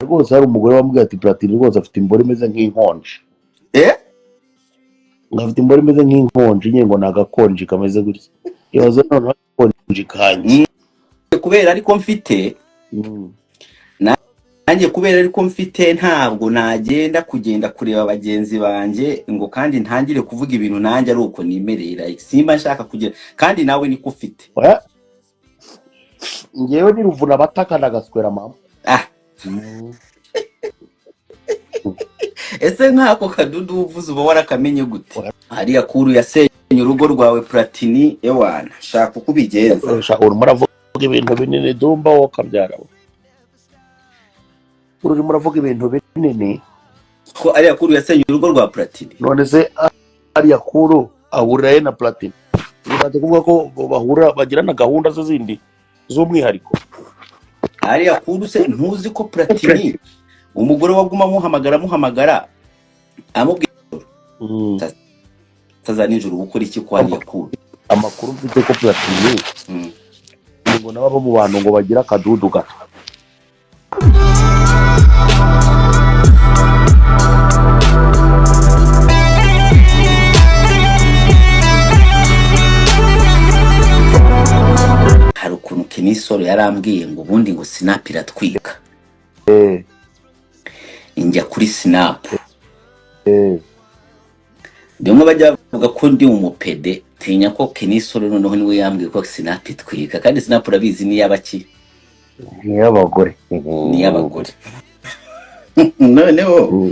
Rwose hari umugore wambwiye ati Platini rwose afite imboro imeze nk'inkonji. Eh. Ngo afite imboro imeze nk'inkonji nyine, ngo ni agakonji kameze gutya. Ibaze noneho agakonji kanjye. Kubera ariko mfite nanjye, kubera ariko mfite, ntabwo nagenda kugenda kureba bagenzi banjye ngo kandi ntangire kuvuga ibintu nanjye ari uko nimereye. Like, simba nshaka kugira, kandi nawe niko ufite. Oya, njyewe ni ruvuna abataka ndagaswera mama. Ah. Ese nk'ako kadudu uvuze uba warakamenye gute? Oya. Hariya kuru yasenye urugo rwawe, Platini. Ewana, shaka uko ubigenza. Sha, urimo uravuga ibintu binini, Dumba, wowe kabyara we. Urimo uravuga ibintu binini. Ko ariya kuru yasenye urugo rwa Platini. None se ariya kuru ahurira he na Platini? Bishatse kuvuga ko bahura bagirana gahunda ze zindi z'umwihariko? Ariya kuru se ntuzi ko Platini umugore waguma amuhamagara, amuhamagara, amubwira za nijoro gukora iki kwa ariya kuru? Amakuru mfite ko Platini ngo nabo abo mu bantu ngo bagira akadudu gato. Hari ukuntu Kenisoro yarambwiye ngo ubundi ngo Snap iratwika. Njya kuri Snap. Bimwe bajya bavuga ko ndi umupede, tinya ko Kenisoro noneho niwe yambwiye ko Snap itwika, kandi Snap urabizi ni iy'abaki? Ni iy'abagore. Ni iy'abagore. Noneho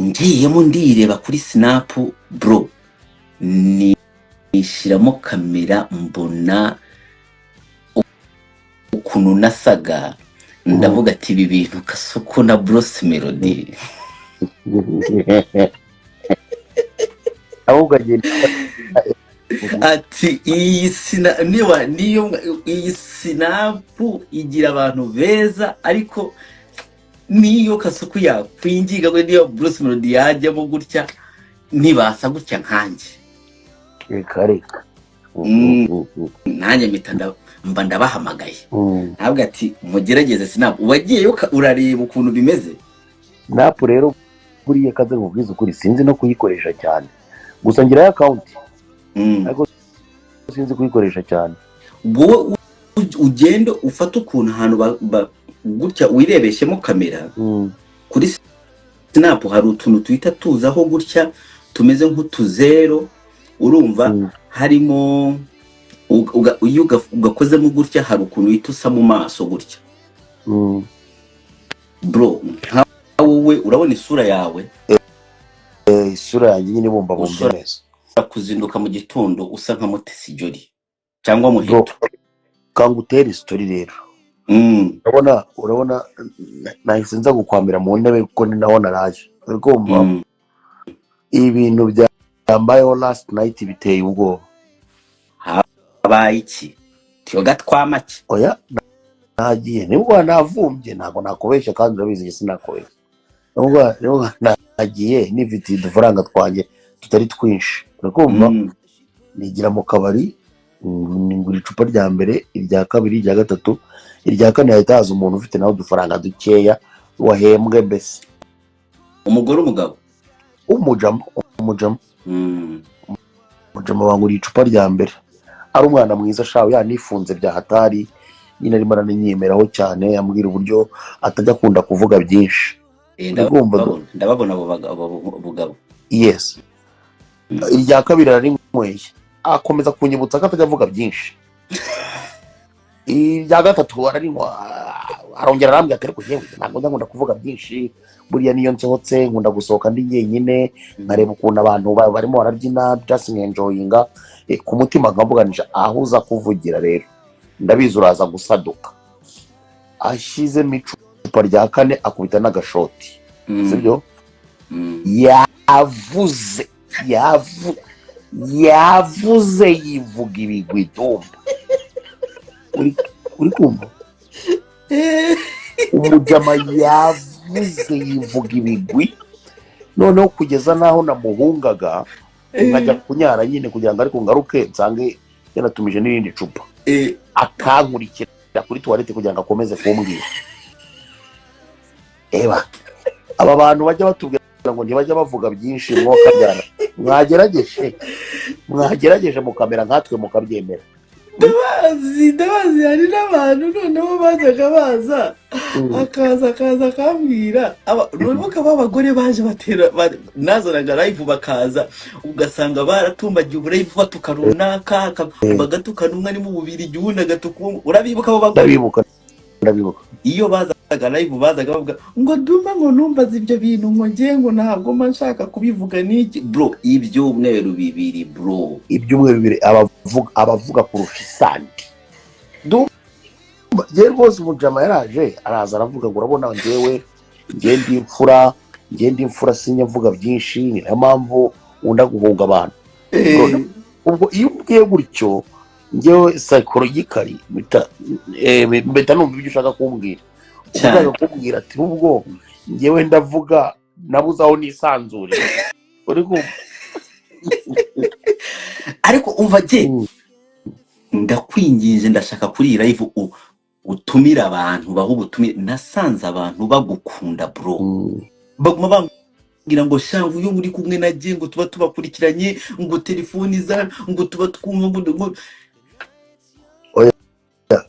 ngiyemo ndireba kuri Snap, bro, nishyiramo kamera, mbona ukuntu nasaga, ndavuga ati ibi bintu Kasuku na Bruce Melody. Ahubwo agenda Ati iyi sina niba niyo iyi Snap igira abantu beza, ariko niyo Kasuku yakwinginga ngo niyo Bruce Melody yajyamo gutya, ntibasa gutya nkanjye. Reka reka. Nanjye mpita mba ndabahamagaye, ntabwo ati mugerageze Snap. Wagiyeyo urareba ukuntu bimeze? Snap rero buriya kaze nkubwize ukuri, sinzi no kuyikoresha cyane. Gusa ngirayo account, ariko sinzi kuyikoresha cyane. Wowe ugende ufate ukuntu ahantu gutya wirebeshyemo kamera. Kuri Snap hari utuntu tuhita tuzaho gutya tumeze nk'utuzero, urumva? Harimo iyo ugakozemo gutya, hari ukuntu uhita usa mu maso gutya. Bro, nka wowe urabona isura yawe? Eh, isura yanjye nyine ibumbabumbye Ushobora neza. kuzinduka mu gitondo usa nka Mutesi Jolly cyangwa Bro, Muheto. Kangutere story rero. Urabona nahise nza gukwamira mu ntebe kuko ni naho naraje, uri kumva? Ibintu byambayeho last night biteye ubwoba. Habaye iki? Tuyoga twamake? Oya, nagiye nibwo navumbye, ntabwo nakubeshya, kandi urabizi njye sinakubeshya. Nibwo nagiye nifitiye udufaranga twanjye tutari twinshi, uri kumva? Nigira mu kabari, ngura icupa rya mbere, irya kabiri, irya gatatu, irya kane, hahita haza umuntu ufite nawe udufaranga dukeya wahembwe mbese. Umugore, umugabo? Umujama, umujama. Umujama wanguriye icupa rya mbere ari umwana mwiza shawe, yanifunze bya hatari nyine, arimo araninyemeraho cyane, ambwira uburyo atajya akunda kuvuga byinshi. Uri kumva? Ndababona abo bugabo. Yes. Irya kabiri ararinyweye, akomeza kunyibutsa ko atajya avuga byinshi. Irya gatatu ararinywa, arongera arambwira ati ariko yewe ntabwo njya nkunda kuvuga byinshi, buriya niyo nsohotse nkunda gusohoka ndi njyenyine, nkareba ukuntu abantu barimo barabyina, just nkenjoyinga. Ku mutima nkavuganisha aho uza kuvugira rero ndabizi uraza gusaduka. Ashyizemo icupa rya kane, akubita n'agashoti. Sibyo? Yavuze yavuze, yivuga ibigwi. Dumba, uri kumva? Umujama yavuze, yivuga ibigwi, noneho kugeza n'aho namuhungaga nkajya kunyara nyine kugira ngo ariko ngaruke nsange yanatumije n'irindi cupa. Akankurikira kuri toilette kugira ngo akomeze kumbwira. Eba aba bantu bajya batubwira ngo ntibajya bavuga byinshi, mwokabyara mwagerageje mukamera nkatwe mukabyemera. Ndabazi, ndabazi. Hari n'abantu noneho bajyaga baza, akaza akambwira, noneho b'abagore baje batera nazanaga live, bakaza ugasanga baratumbagiye ubu live, batuka runaka, bagatukana, umwe ari mu Bubirigi, uwundi agatuka uwo. Urabibuka abo bagore? Ndabibuka, ndabibuka. Iyo bazaga live, bazaga bavuga ngo "Dumba", ngo "Numbaze ibyo bintu", ngo "Ngiye", ngo "Ntabwo mba nshaka kubivuga" n'iki. Bro, ibyumweru 2, bro. Ibyumweru 2 abavuga kurusha isandi. Ndumva njyewe rwose umujama yaraje, araza aravuga ngo "Urabona njyewe, njye ndi imfura, njye ndi imfura, sinjya mvuga byinshi, ni nayo mpamvu nkunda guhunga abantu." Bro, ubwo iyo ubwiye gutyo, njyewe psychologically mpita numva ibyo ushaka kumbwira. Cyane. Ushaka kumbwira ati ubwo njyewe ndavuga nabuze aho nisanzurira, uri kumva? Ariko umva jye, ndakwinginze, ndashaka kuri iyi live utumire abantu, baha ubutumire. Nasanze abantu bagukunda, bro. Baguma bambwira ngo "Shangu, iyo muri kumwe na jye", ngo "tuba tubakurikiranye", ngo "telefoni za", ngo "tuba twumva", ngo Oya,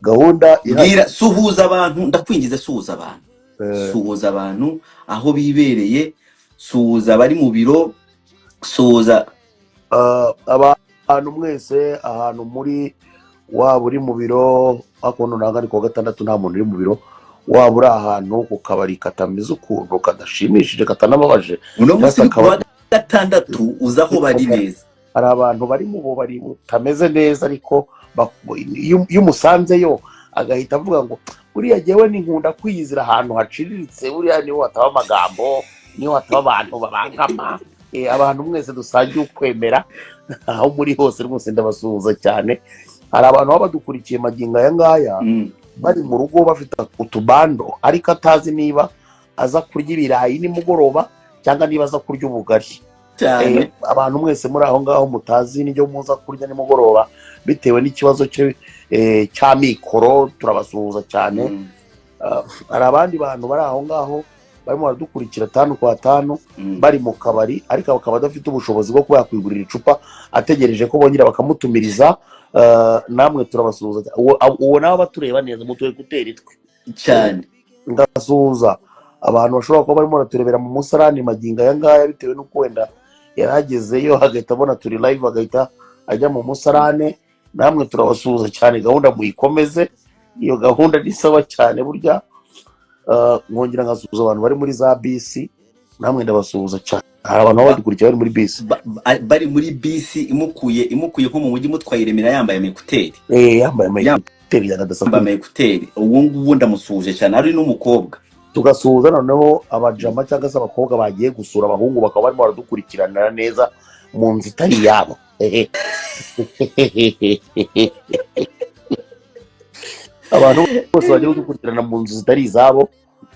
gahunda ihari. Bwira, suhuza abantu, ndakwingize, suhuza abantu. Suhuza abantu aho bibereye, suhuza abari mu biro, suhuza. Abantu mwese ahantu muri, waba uri mu biro, hakuno ntabwo ari kuwa gatandatu, nta muntu uri mu biro, waba uri ahantu ku kabari katameze ukuntu, kadashimishije, katanababaje, Uno munsi cyangwa ni ku wa akabari gatandatu, uza aho bari neza. Hari abantu bari mu bubari butameze neza, ariko iyo umusanzeyo agahita avuga ngo "Buriya jyewe ni nkunda kwiyizira ahantu haciriritse, buriya niho hataba amagambo, niho hataba abantu babangama." Abantu mwese dusangiye ukwemera, aho muri hose rwose ndabasuhuza cyane. Hari abantu baba badukurikiye magingo aya ngaya, bari mu rugo bafite utubando, ariko atazi niba aza kurya ibirayi nimugoroba cyangwa niba aza kurya ubugari. Cyane. Abantu mwese muri aho ngaho mutazi n'ibyo muza kurya nimugoroba bitewe n'ikibazo cye cy'amikoro, turabasuhuza cyane. Hari abandi bantu bari aho ngaho barimo baradukurikira tanu kwa tanu, bari mu kabari, ariko bakaba badafite ubushobozi bwo kuba yakwigurira icupa, ategereje ko bongera bakamutumiriza. Namwe turabasuhuza cyane. Uwo nawe abatureba neza mutuye écouteurs twe. Cyane. Ndasuhuza abantu bashobora kuba barimo baraturebera mu musarani magingo aya ngaya, bitewe n'uko wenda yaragezeyo agahita abona turi live, agahita ajya mu musarane. Namwe turabasuhuza cyane, gahunda muyikomeze, iyo gahunda ni sawa cyane burya. Nkongera nkasuhuza abantu bari muri za bisi, namwe ndabasuhuza cyane. Hari abantu baba badukurikiye bari muri bisi. Bari muri bisi imukuye nko mu mujyi, imutwaye i Remera, yambaye ama écouteurs. Yambaye ama écouteurs ya Yambaye adasakuza. Ama écouteurs, uwo nguwo ndamusuhuje cyane, ari n'umukobwa. Tugasuhuza noneho abajama cyangwa se abakobwa bagiye gusura abahungu, bakaba barimo baradukurikiranira neza mu nzu itari iyabo. Abantu bose bagiye kudukurikirana mu nzu zitari izabo,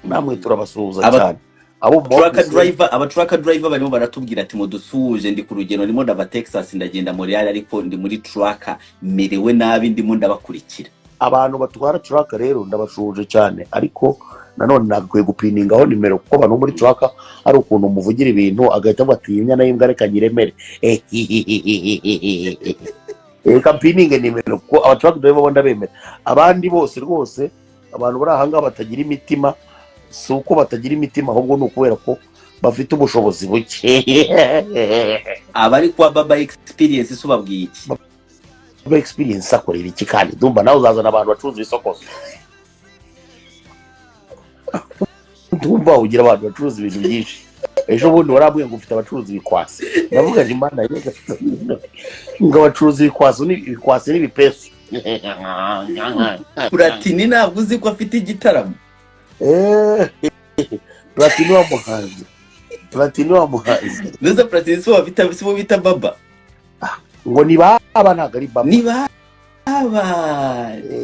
namwe turabasuhuza Aba cyane. Abo mu truck office driver, aba truck driver barimo baratubwira ati "Mudusuhuje, ndi ku rugendo, ndimo ndava Texas ndagenda Montreal, ariko ndi muri truck, merewe nabi, ndimo ndabakurikira." Abantu batwara truck rero ndabasuhuje cyane, ariko nanone nagakwiye gupiningaho nimero, kuko abantu bo muri truck hari ukuntu muvugira ibintu agahita avuga ati "Iyi nyana y'imbwa reka nyiremere, reka mpininge nimero", kuko aba truck driver bo ndabemera. Abandi bose rwose, abantu bari ahangaha batagira imitima, si uko batagira imitima, ahubwo ni ukubera ko bafite ubushobozi buke. Abari kwa Baba Experience se ubabwiye iki? Baba Experience akorera iki kandi? Ndumva nawe uzazana abantu bacuruza ibisokozo. Ndumva ugira abantu bacuruza ibintu byinshi. Ejo bundi warambwiye ngo ufite abacuruza ibikwasi, ndavuga nti "Mana", ngo abacuruza ibikwasi ni ibikwasi n'ibipesu. Platini ntabwo uzi ko afite igitaramo? Platini wa muhanzi, Platini wa muhanzi. Neza, Platini si bo bita Baba? Ngo ni baba, ntabwo ari Baba. Ni Baba.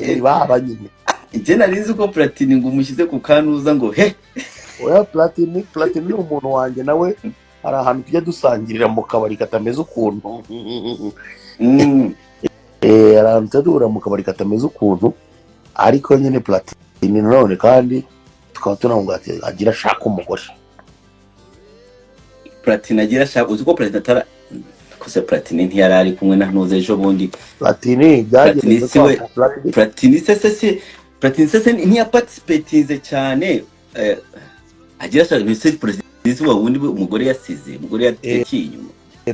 Ni baba nyine. Njye nari nzi ko Platini ngo umushyize ku kanuza ngo he. Oya, Platini ni umuntu wanjye nawe, hari ahantu tujya dusangirira mu kabari katameze ukuntu. Hari ahantu tujya duhurira mu kabari katameze ukuntu, ariko nyine Platini nanone kandi Tukaba tunamubwira ati agira ashaka umugore. Platini agira ashaka, uzi ko Platini atara kose? Platini ntiyari ari kumwe na Ntuze ejo bundi? Platini Platini byagenze si we kwa Platini. Platini se Platini se ntiyaparticipatinze cyane, agira ashaka ntise. Platini si wa wundi umugore yasize, umugore yaciye inyuma.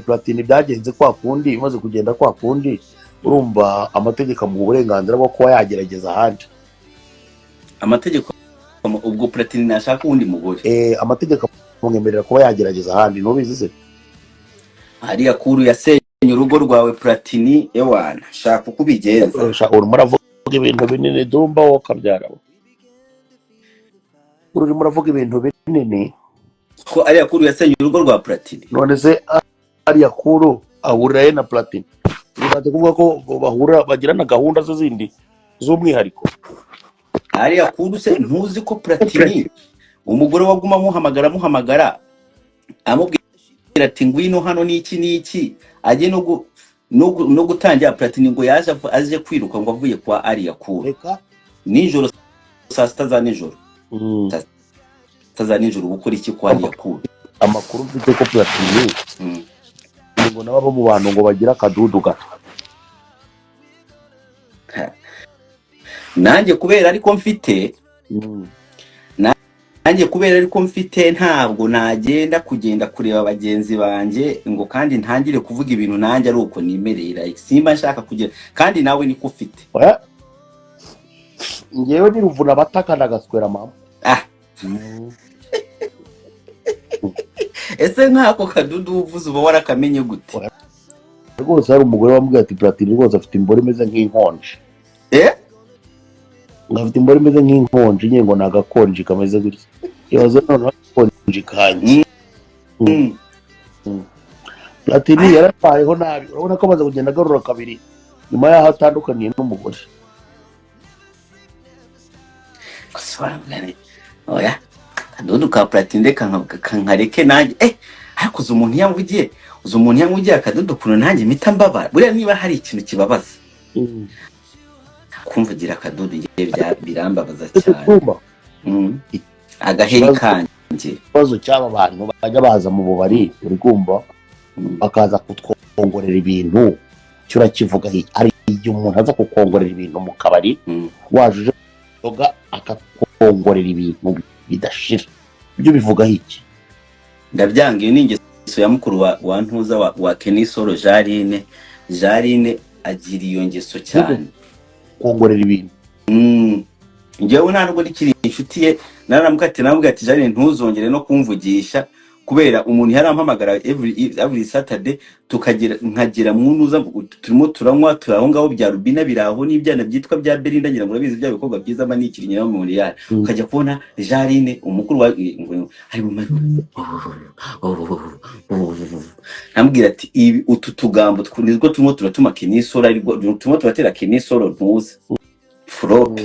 Platini byagenze kwa kundi, imaze kugenda kwa kundi, urumva amategeko amuha uburenganzira bwo kuba yagerageza ahandi. Amategeko, ubwo Platini nashaka uwundi mugore. Amategeko amwemerera kuba yagerageza ahandi, ntubizi se? Hariya kuru yasenye urugo rwawe Platini, ewana shaka uko ubigenza. Sha, urimo uravuga ibintu binini, Dumba, wowe kabyara, urimo uravuga ibintu binini. Ko ariya kuru yasenye urugo rwa Platini. None se ariya kuru ahurira he na Platini? Bimaze kuvuga ko bahura, bagirana gahunda ze zindi z'umwihariko. Ariya kuru se ntuzi ko Platini umugore waguma amuhamagara, amuhamagara, amubwira ati ngwino hano n'iki n'iki, ajye no gutangira? Platini ngo yaje aje kwiruka ngo avuye kwa ariya kuru Reka. nijoro, saa 6 za nijoro. Saa 6 za nijoro uba ukora iki kwa ariya kuru? Amakuru mfite ko Platini ngo nabo abo mu bantu ngo bagira akadudu gato. Nanjye kubera ariko mfite nanjye kubera ariko mfite, ntabwo nagenda kugenda kureba bagenzi banjye ngo kandi ntangire kuvuga ibintu nanjye ari uko nimereye, like simba nshaka kugira, kandi nawe niko ufite. Oya, ngewe niruvuna abataka ndagaswera mama. Ah. Ese nk'ako kadudu uvuze uba warakamenye gute? Oya. Rwose hari umugore wambwiye ati Platini rwose afite imboro imeze nk'inkonji. Eh. Ngo afite imboro imeze nk'inkonji nyine, ngo ni agakonji kameze gutya, ibaze noneho agakonji kanjye. Platini yarabayeho nabi, urabona ko amaze kugenda agarura kabiri nyuma y'aho atandukaniye n'umugore. Gusa waramugani, oya, kadudu ka Platini reka nkareke nanjye. Ariko uzi umuntu yamvugiye akadudu, ukuntu nanjye mpita mbabara? Buriya niba hari ikintu kibabaza, kumvugira akadudu, ngewe birambabaza Ese cyane. Kumva Agaheri ikibazo kanjye. Ikibazo cy'aba bantu bajya baza mu bubari, uri kumva, bakaza kutwongorera ibintu, cyo urakivuga? Hari igihe umuntu aza kukongorera ibintu mu kabari, waje uje inzoga, akakongorera ibintu bidashira. Ibyo bivugaho iki? Ndabyanga. Iyo ni ingeso ya mukuru wa Ntuza wa Kenisoro Jarine. Jarine agira iyo ngeso cyane. Kongorera ibintu. Njyewe nta nubwo nikiri inshuti ye, naramukatiye, namubwira ati Jarine, ntuzongere no kumvugisha, kubera umuntu yarampamagara every Saturday, tukagira nkagira mu ntuza, turimo turanywa, turi aho ngaho, bya Rubina biri aho n'ibyana byitwa bya Belinda, ngira ngo urabizi, bya bikorwa byiza mba nikiri nyina mu Montreal. Ukajya kubona Jarine umukuru wa ngo ari mu nambwira ati ibi utu tugambo nitwo turimo turatuma Kenisoro, ariko turimo turatera Kenisoro ntuza flop.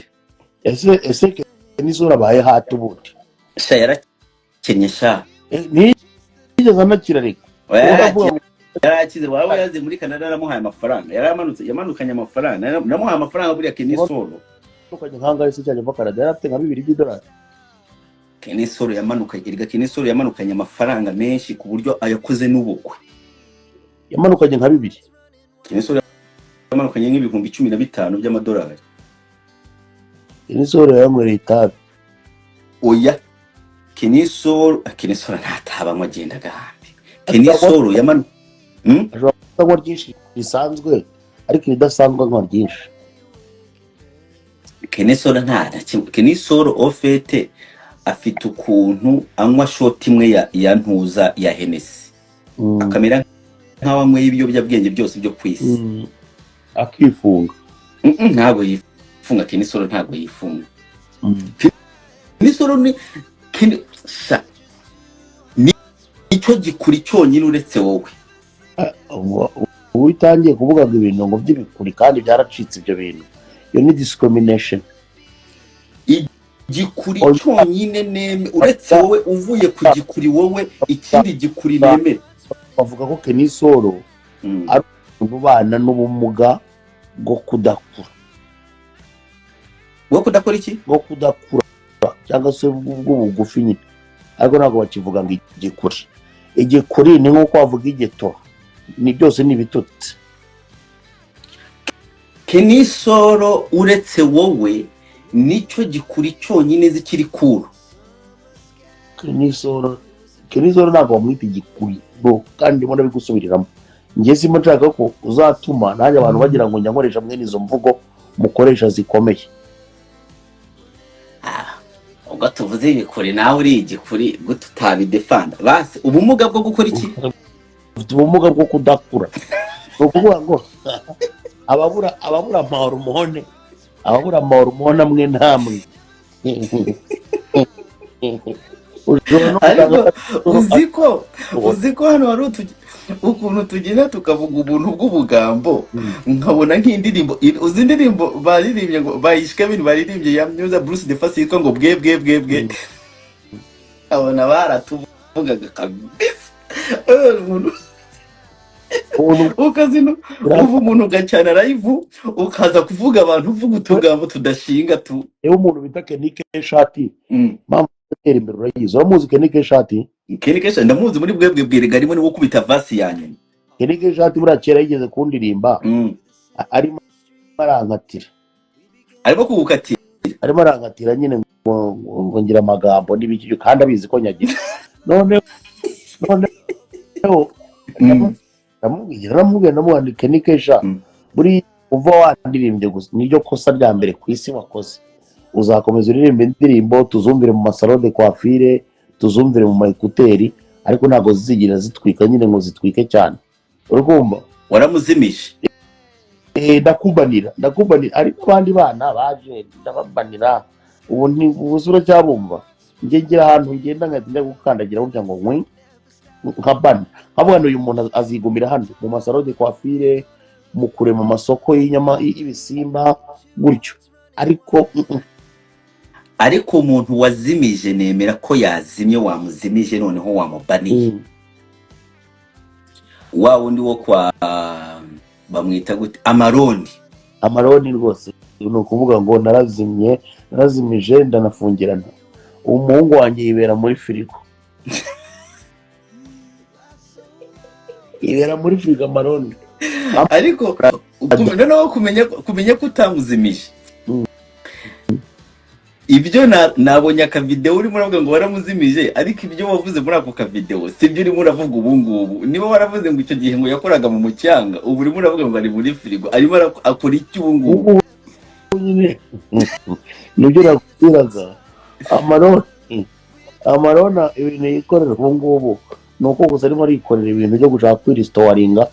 Ese Kenisoro abaye hati ubundi? Sha, yarakennye sha. Ntiyigeze anakira reka. Oya, uravuga ngo yarakize. Waba yaze muri Canada, naramuhaye amafaranga, yaramanutse, yamanukanye amafaranga, namuhaye amafaranga buriya Kenisoro. Yamanukanye nkangahe se cyane? Canada yari afite nka bibiri by'idolari. Kenisoro yamanukanye, erega Kenisoro yamanukanye amafaranga menshi ku buryo ayakoze n'ubukwe. Yamanukanye nka bibiri. Kenisoro yamanukanye nk'ibihumbi 15 by'amadolari. Kenisoro yanywereye itabi. Oya, Kenisoro ntatabanywa, agenda agahambi. Kenisoro yamanu Ashobora kunywa ryinshi risanzwe, ariko ibidasanzwe anywa ryinshi. Kenisoro nta na kimwe. Kenisoro au fait afite ukuntu anywa shot imwe ya ntuza ya Hennessy, akamera nk'aho anyweye ibiyobyabwenge byose byo ku isi. Akifunga. Ntabwo yifunga, Kenisoro ntabwo yifunga. Kenisoro ni sha, ni icyo gikuri cyonyine uretse wowe. Ubu ubu utangiye kuvuga ngo ibintu ngo by'ibikuri kandi byaracitse, ibyo bintu, iyo ni discrimination. Gikuri Oya. cyonyine neme uretse wowe, uvuye ku gikuri wowe, ikindi gikuri nemere. Bavuga ko Kenisoro ari umuntu ubana n'ubumuga bwo kudakura. Bwo kudakora iki? Bwo kudakura. Cyangwa se bw'ubugufi nyine, ariko ntabwo bakivuga ngo igikuri. Igikuri ni nk'uko wavuga igito, ni byose ni ibitutsi. Kenny Sol, uretse wowe, nicyo gikuri cyonyine zikiri kuru. Kenny Sol, Kenny Sol ntabwo bamwita igikuri bro, kandi ndimo ndabigusubiriramo. Njye simo nshaka ko uzatuma nanjye abantu bagira ngo njya nkoresha mwene izo mvugo mukoresha zikomeye. Ubwo tuvuze ibikuri, nawe uri igikuri, gute utabidefanda? Basi ubumuga bwo gukora iki? Ufite ubumuga bwo kudakura. Ni ukuvuga ngo ababura amahormone, ababura amahormone amwe n'amwe. Ushobora no Ariko gusanga uzi ko hano hari ukuntu tugenda tukavuga ubuntu bw'ubugambo, nkabona nk'indirimbo, uzi indirimbo baririmbye ngo bayishwe bintu baririmbye ya Myuza Bruce the First yitwa ngo "Bwe bwe bwe bwe"? Abona baratuvugaga kabisa. Ubuntu ukazino uva umuntu ugacana live, ukaza kuvuga abantu, uvuga utugambo tudashinga tu. Niba umuntu bita Kenny K-Shot, mpamvu atera imbere urayizi, uramuzi Kenny K-Shot? Kenny K-Shot ndamuzi muri "Bwe bwe bwe", arimo niwo ukubita verse ya nyuma. Kenny K-Shot buriya kera yigeze kundirimba, arimo arankatira. Arimo kugukatira? Arimo arankatira nyine ngo ngira amagambo n'ibiki, kandi abizi ko nyagira. Noneho ndamubwira, ndamubwira, ndamubwira: "Kenny K-Shot, buri uva wandirimbye gusa niryo kosa rya mbere ku isi wakoze. Uzakomeza uririmba indirimbo tuzumvire mu ma salon de coiffure, tuzumvire mu ma écouteurs, ariko ntabwo zizigira zitwika nyine ngo zitwike cyane." Uri kumva? Waramuzimije. Eh, ndakubanira, ndakubanira. Ariko abandi bana baje ndababanira. Ubu nti ubu se uracyabumva? Njye ngira ahantu ngenda nkahita njya gukandagira burya ngo nkwi nkabana, nkavuga ngo uyu muntu azigumira hano mu ma salon de coiffure, mu kurema amasoko y'inyama y'ibisimba gutyo, ariko Ariko umuntu wazimije, nemera ko yazimye, wamuzimije, noneho wamubaniye. Wa wundi wo kwa bamwita gute, Amaroni? Amaroni rwose ni ukuvuga ngo narazimye, narazimije, ndanafungirana. Umuhungu wanjye yibera muri firigo, yibera muri firigo Amaroni. Ariko noneho kumenya ko utamuzimije, ibyo nabonye akavidewo urimo uravuga ngo waramuzimije, ariko ibyo wavuze muri ako kavidewo si byo urimo uravuga ubu ngubu. Niba waravuze ngo icyo gihe ngo yakoraga mu mucyanga, ubu urimo uravuga ngo ari muri firigo. Arimo akora iki ubu ngubu? Ubu nyine nibyo nakubwiraga. Amaroni, Amarona ibintu yikorera ubu ngubu ni uko gusa arimo arikorera ibintu byo gushaka kwirestoringa,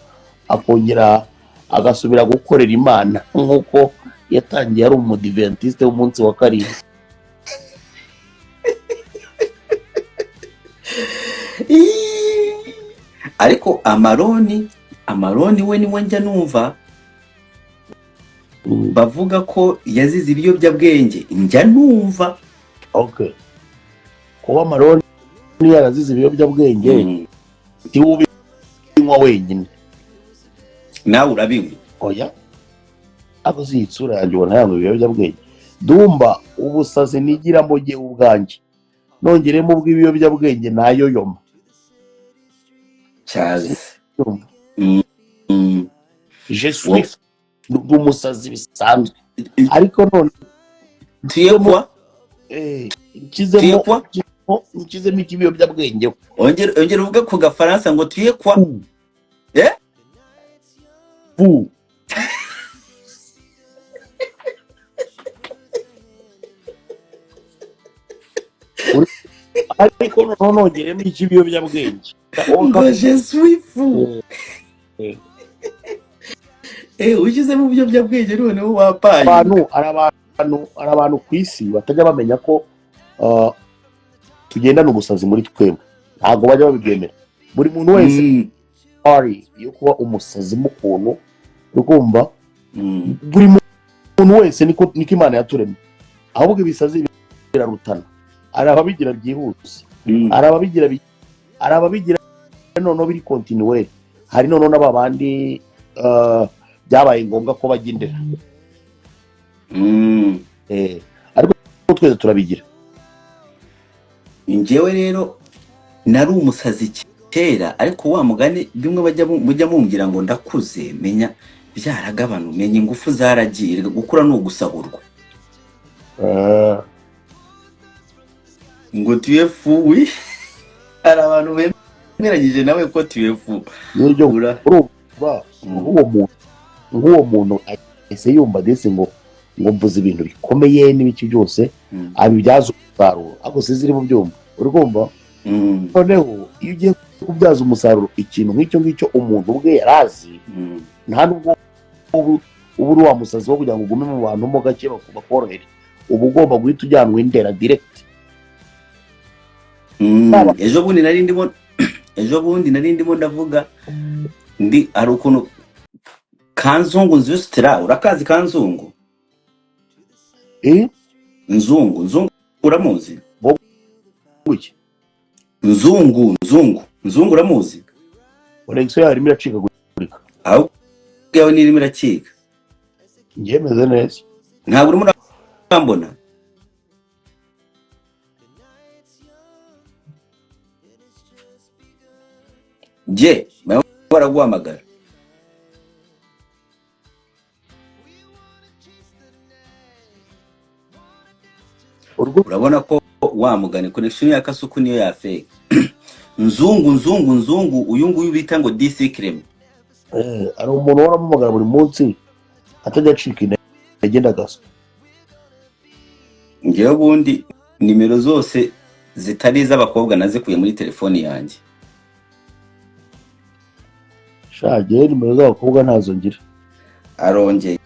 akongera agasubira gukorera Imana nk'uko yatangiye ari umudiventiste w'umunsi wa karindwi. Iiii. Ariko Amaroni we niwe njya numva bavuga ko yazize ibiyobyabwenge, njya numva. Okay, kuba Amaroni yarazize ibiyobyabwenge, si we ubinywa wenyine. Nawe urabinywa? Oya, ariko si isura yanjye ubona yanywa ibiyobyabwenge? Dumba, ubusazi nigiramo jyewe ubwanjye, nongeremo ubw'ibiyobyabwenge nayoyoma. Cyazi. Urumva? Je suis ndi umusazi bisanzwe, ariko none Tuyekwa. Nshyizemo Tuyekwa. nshyizemo ikibiyobyabwenge. Ongera uvuge ku gafaransa ngo tuyekwa. Fu. Eh? Fu. Ariko noneho nongeremo ikibiyobyabwenge. Ngo je suis fou. Ushyizemo ibiyobyabwenge noneho wapaye. Abantu, hari abantu ku isi batajya bamenya ko tugendana ubusazi muri twebwe. Ntabwo bajya babibyemera. Buri muntu wese ari yo kuba umusazi mu kuntu, uri kumva? Buri muntu wese niko Imana yaturemye. Ahubwo ibisazi birarutana. Hari ababigira byihuse, hari ababigira noneho biri continuel, hari noneho n'aba bandi byabaye ngombwa ko bajya indera. Ariko twese turabigira. Njyewe rero nari umusazi kera, ariko wa mugani bimwe bajya mujya mumbwira ngo ndakuze, menya byaragabanu, menya ingufu zaragiye, gukura ni ugusahurwa. Ngo tuye fuwi, hari abantu bemeranyije nawe ko tuye fu. N'iryo Ura urumva nk'uwo muntu ahise yumva disi ngo mvuze ibintu bikomeye n'ibiki byose, abibyaza umusaruro, ariko sinzi niba ubyumva, uri kumva? Noneho iyo ugiye kubyaza umusaruro ikintu nk'icyo ngicyo umuntu ubwe yari azi, nta nubwo uba uri wa musazi wo kugira ngo ugume mu bantu mo gake bakorohere, uba ugomba guhita ujyanwa indera direct. Ejo bundi nari ndimo ndavuga ndi, hari ukuntu Kanzungu nzusitira, urakazi Kanzungu? Eh. Nzungu, Nzungu uramuzi? Buki? Nzungu, Nzungu, Nzungu uramuzi? Connexion yawe irimo iracikagurika. Ahubwo yawe nirimo iracika. Njye meze neza. Ntabwo urimo urambona? Jye barimo baraguhamagara. Urwo Urabona ko wa mugani connection ya Kasuku niyo ya fake. Nzungu, Nzungu, Nzungu, uyu nguyu bita ngo DC Clement. Hari umuntu uhora ampamagara buri munsi atajya acika intege, ndagasa. Ngewe ubundi nimero zose zitari iz'abakobwa nazikuye muri telefoni yanjye. Sha, njyewe nimero z'abakobwa ntazo ngira. Arongeye,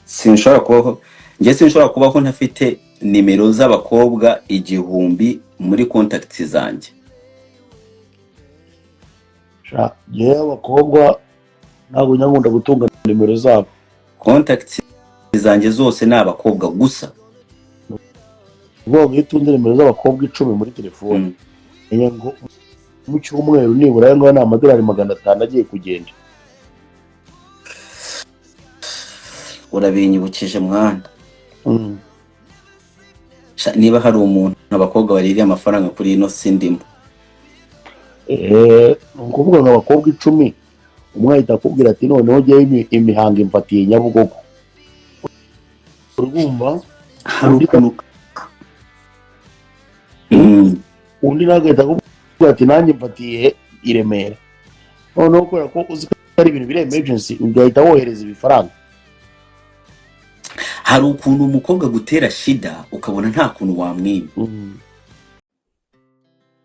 sinshobora kubaho, njye sinshobora kubaho ntafite nimero z'abakobwa 1000 muri contacts zanjye. Sha, njyewe abakobwa ntabwo njya nkunda gutunga nimero zabo. Contacts zanjye zose ni abakobwa gusa. Uvuga ngo iyo utunze nimero z'abakobwa 10 muri telefone, menya ngo mu cyumweru nibura ayo ngayo ni amadolari 500 agiye kugenda. Urabinyibukije mwana. Sha, niba hari umuntu abakobwa baririye amafaranga kuri ino si, ndimo. Ni ukuvuga ngo abakobwa 10, umwe ahita akubwira ati: "Noneho njyewe imihango imfatiye Nyabugogo," urumva? Hari Undi ukuntu undi nawe agahita akubwira ati: "Nanjye mfatiye i Remera." Noneho kubera ko uzi ko ari ibintu biri emergency, ugahita wohereza ibifaranga. Hari ukuntu umukobwa gutera shida ukabona nta kuntu wamwima.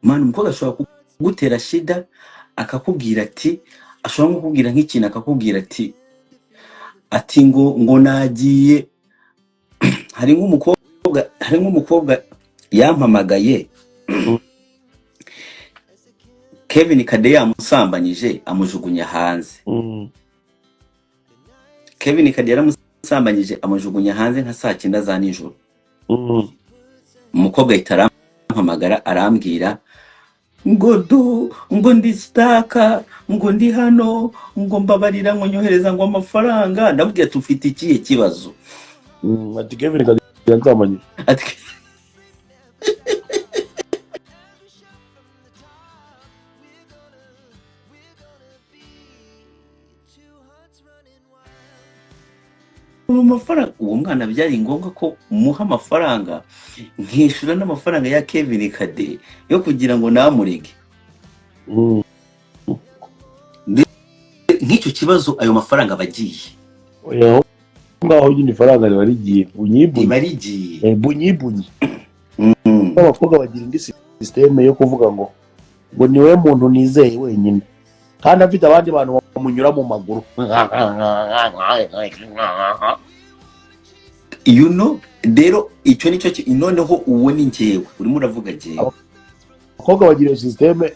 Mwana, umukobwa ashobora kugutera shida akakubwira ati, ashobora nko kukubwira nk'ikintu, akakubwira ati ngo nagiye, hari nk'umukobwa yampamagaye, Kevin Kade yamusambanyije amujugunya hanze. Kevin Kade yaramusambanyije amujugunya hanze nka saa 9 za nijoro. Umukobwa ahita arampamagara, arambwira ngo du, ngo ndi stuck, ngo ndi hano, ngo mbabarira, ngo nyohereza ngo amafaranga. Ndamubwira ati: "Ufite ikihe kibazo?" Ati: "Kevin Kade yansambanyije." Ati mu mafaranga uwo mwana byari ngombwa ko muha amafaranga, nkishyura n'amafaranga ya Kevin Kade yo kugira ngo namurege. Nk'icyo kibazo, ayo mafaranga aba agiye. Oya, aho ngaho nyine ifaranga riba rigiye bunyibunyi. Riba rigiye. Bunyibunyi. Abakobwa bagira indi sisiteme yo kuvuga ngo niwe muntu nizeye wenyine, kandi afite abandi bantu bamunyura mu maguru. Rero icyo nicyo noneho uwo ni njyewe urimo uravuga njyewe. Abakobwa bagira iyo sisiteme.